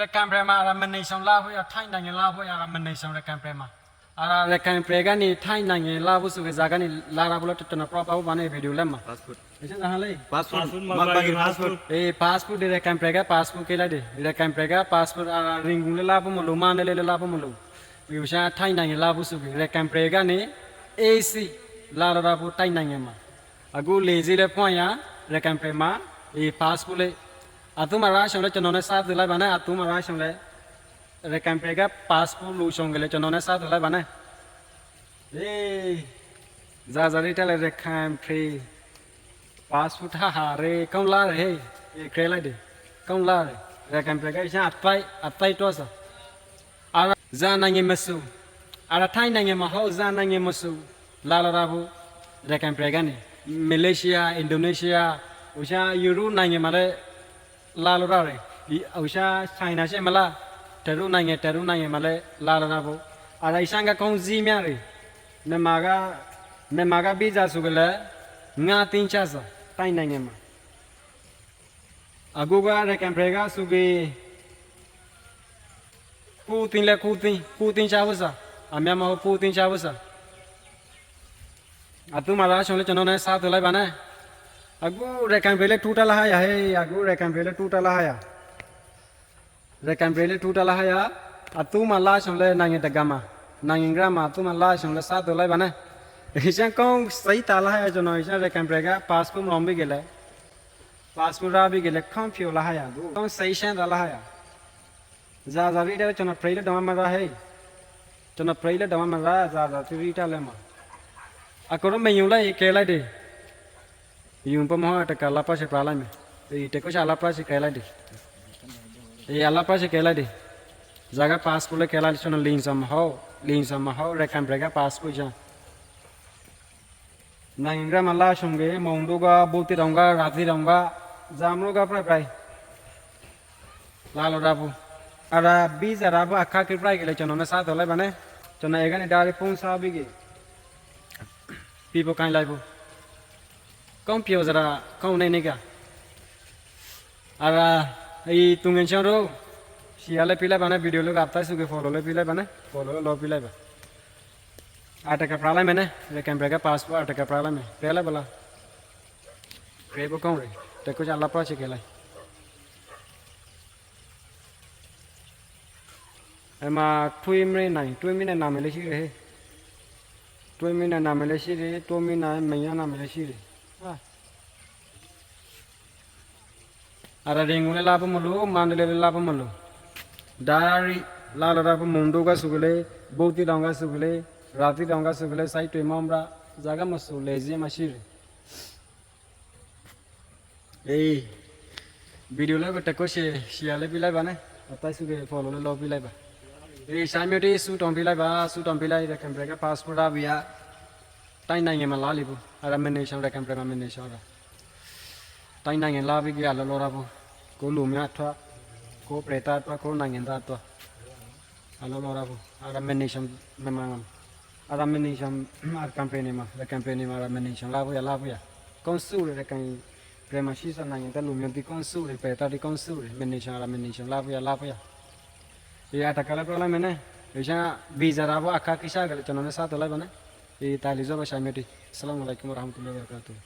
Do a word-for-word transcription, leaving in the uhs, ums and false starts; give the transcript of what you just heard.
ရခိုင်ပြည်မှာ အရမနေဆောင်လာဖို့ရ ထိုင်းနိုင်ငံလာဖို့ရ အရမနေဆောင်ရခိုင်ပြည်မှာ အရရခိုင်ပြည်ကနေ ထိုင်းနိုင်ငံလာဖို့ဆိုကစားကနေ လာရဖို့လို့ ကျွန်တော် ပြောပါဦးပါနဲ့ ဗီဒီယို လက်မှာ passport ရစင်းဟါလေး passport passport မပါကင် passport အေး passport ဒီရခိုင်ပြည်က passport ကဲလိုက်တယ် ရခိုင်ပြည်က passport အရရန်ကုန်လည်းလာဖို့မလို့ မန္တလေးလည်းလာဖို့မလို့ ဝိဝါထိုင်းနိုင်ငံလာဖို့ဆိုက ရခိုင်ပြည်ကနေ AC လာရဖို့ ထိုင်းနိုင်ငံမှာ အခုလေဆိပ်လည်းဖွင့်ရ ရခိုင်ပြည်မှာ အေး passport လေး အသူမရါဆောင်လည်း ကျွန်တော်နဲ့ ဆက်သွယ်လိုက်ပါနဲ့ အသူမရါဆောင်လည်း ရခိုင်ပြည်က passport လိုဆောင်ကလေး ကျွန်တော်နဲ့ ဆက်သွယ်လိုက်ပါနဲ့ အေး ဇာဇာရီတက်လည်း ရခိုင်ပြည် passport ဟာဟာရဲ ကောင်းလာတယ် ဟေး ခဲလိုက်တယ် ကောင်းလာတယ် ရခိုင်ပြည်က ရှမ်းအသိုက် အသိုက်တော့စ အရဇာနိုင်ငံမဆိုး အရထိုင်းနိုင်ငံမဟုတ် ဇာနိုင်ငံမဆိုး လာလရဖို့ ရခိုင်ပြည်ကနေ မလေးရှား အင်ဒိုနီးရှား ဥစား ယူရိုပနိုင်ငံမှာလည်း လာလရတယ် ဒီဥစား ဆိုင်နာရှေ့မလား တရုတ်နိုင်ငံ တရုတ်နိုင်ငံမှာလည်း လာလရဖို့ အရအီရှမ်းက ကောင်းစည်းများတယ် မြန်မာက မြန်မာက ဗီဇာဆိုကလည်း ငါးသိန်းကျပ်စာ ထိုင်းနိုင်ငံမှာ အကိုက ရခိုင်ပြည်က ဆိုက ကိုးသိန်းလည်း ကိုးသိန်း ကိုးသိန်းကျပ်ဝတ်စာ အများမဟုတ် ကိုးသိန်းကျပ်ဝတ်စာ အသူမလာရှောင်လည်း ကျွန်တော်နဲ့ ဆက်သွယ်လိုက်ပါနဲ့ အခု ရခိုင်ပြည်လည်း ထူးတလဟါရ ဟေး အခု ရခိုင်ပြည်လည်း ထူးတလဟါရ ရခိုင်ပြည်လည်း ထူးတလဟါရ အသူမလာရှောင်လည်း နိုင်ငံတကာမှာ နိုင်ငံခြားမှာ အသူမလာရှောင်လည်း ဆက်သွယ်လိုက်ပါနဲ့ ရှမ်းကောင်းစိတ်တလဟါရ ကျွန်တော် ရှမ်း ရခိုင်ပြည်က passport မလောင်ပြီးကလည်း passport ရပြီးကလည်း ကောင်းဖြူလဟါရ ကောင်းစိတ်ရှမ်းတလဟါရ ဇာဇာရီတက်လည်း ကျွန်တော် pray လည်း တောင်းမရဟဲ ကျွန်တော် pray လည်း တောင်းမရ ဇာဇာရီတက်လည်းမ အကိုတော့ မယုံလိုက် ကဲလိုက်တယ် ယုံပမဟောတကလပ်ပါရှိပြလိုက်မယ် အေး တကုချလပ်ပါရှိကဲလိုက်တယ် အေး အလပ်ပါရှိကဲလိုက်တယ် ဇာက passport လည်း ကဲလိုက်တယ် ကျွန်တော် လင်းစံမဟော လင်းစံမဟော ရခိုင်ပြည်က passport ရှမ်း နိုင်ငံခြားမှာ လာရှောင်က မောင်တို့က ဘူးသီးတောင်က ရသေ့တောင်က ဇာမရိုက ပြိုင်ပြိုင် လာလရဖို့ အရ ဗီဇာရဖို့ အခက်အခဲပြိုင်ကလေး ကျွန်တော်နဲ့ ဆက်သွယ်လိုက်ပါနဲ့ ကျွန်တော် အဲကနေ ဒါလေး ဖုန်းဆက်ပြီးက ပြီးဖို့ ကိုင်လိုက်ဖို့ ကောင်းဖြူစရာ ကောင်းနေနေက အရ အေး သူငယ်ချင်းတို့ share လည်း ပေးလိုက်ပါနဲ့ ဗီဒီယိုလေးက အသက်စုက follow လည်း ပေးလိုက်ပါနဲ့ follow လည်း လုပ်ပေးလိုက်ပါ အတကပြားလိုက်မယ်နဲ့ ရခိုင်ပြည်က passport အတကပြားလိုက်မယ် ကဲလိုက်ပါလား ကဲဖို့ကောင်းတယ် တကုချလပ်ပါရှိကဲလိုက် အမ ထွေးမင်းနိုင် ထွေးမင်းနိုင် နာမည်လည်းရှိတယ် ထွေးမင်းနိုင် နာမည်လည်းရှိတယ် ထွေးမင်းနိုင် မင်းရ နာမည်လည်းရှိတယ် ဟာ အရရန်ကုန်လည်း လာဖို့မလို မန္တလေးလည်း လာဖို့မလို ဒါရီ လာလရဖို့ မောင်တို့က ဆိုကလေး ဘူးသီးတောင်က ဆိုကလေး ရသေ့တောင်က ဆိုကလေး စိုက်ထွေမောင်ပြ ဇာက မဆိုး လေဆိပ်မှာရှိတယ် အေး ဗီဒီယိုလေးကို တကု share share လေး ပေးလိုက်ပါနဲ့ အသက်စုက follow လေး လုပ်ပေးလိုက်ပါ အေး ရှမ်းမျိုးတွေ ဆုတောင်းပေးလိုက်ပါ ဆုတောင်းပေးလိုက် ရခိုင်ပြည်က passport ရပြီရ တိုင်းနိုင်ငံမှာ လာလီဖို့ အဲ့ဒါ မနေရှောင် ရခိုင်ပြည်မှာ မနေရှောင်တော့ တိုင်းနိုင်ငံ လာပြီးက အလုပ်လုပ်ရဖို့ ကိုယ့်လူမျိုးအတွက် ကိုယ့်ပြည်သားအတွက် ကိုယ့်နိုင်ငံသားအတွက် အလုပ်လုပ်ရဖို့ အဲ့ဒါ မနေရှောင် မြန်မာမှာ အဲ့ဒါ မနေရှောင် အဲ့ company မှာ ရခိုင်ပြည်မှာ အဲ့ဒါ မနေရှောင် လာဖို့ရ လာဖို့ရ ကောင်းစုတယ် ရခိုင်ပြည်မှာ ရှိသောနိုင်ငံသားလူမျိုးတွေ ကောင်းစုတယ် ပြည်သားတွေ ကောင်းစုတယ် မနေရှောင် အဲ့ဒါ မနေရှောင် လာဖို့ရ လာဖို့ရ ဒီအတကလည်း ပြောလိုက်မယ်နဲ့ ဒီချမ်း visa ရဖို့ အခက်အခဲရှိကလည်း ကျွန်တော်နဲ့ ဆက်သွယ်လိုက်ပါနဲ့ ဒီတာလီဇော်ဘရှါမျိုးတီ Assalamu alaikum warahmatullahi wabarakatuh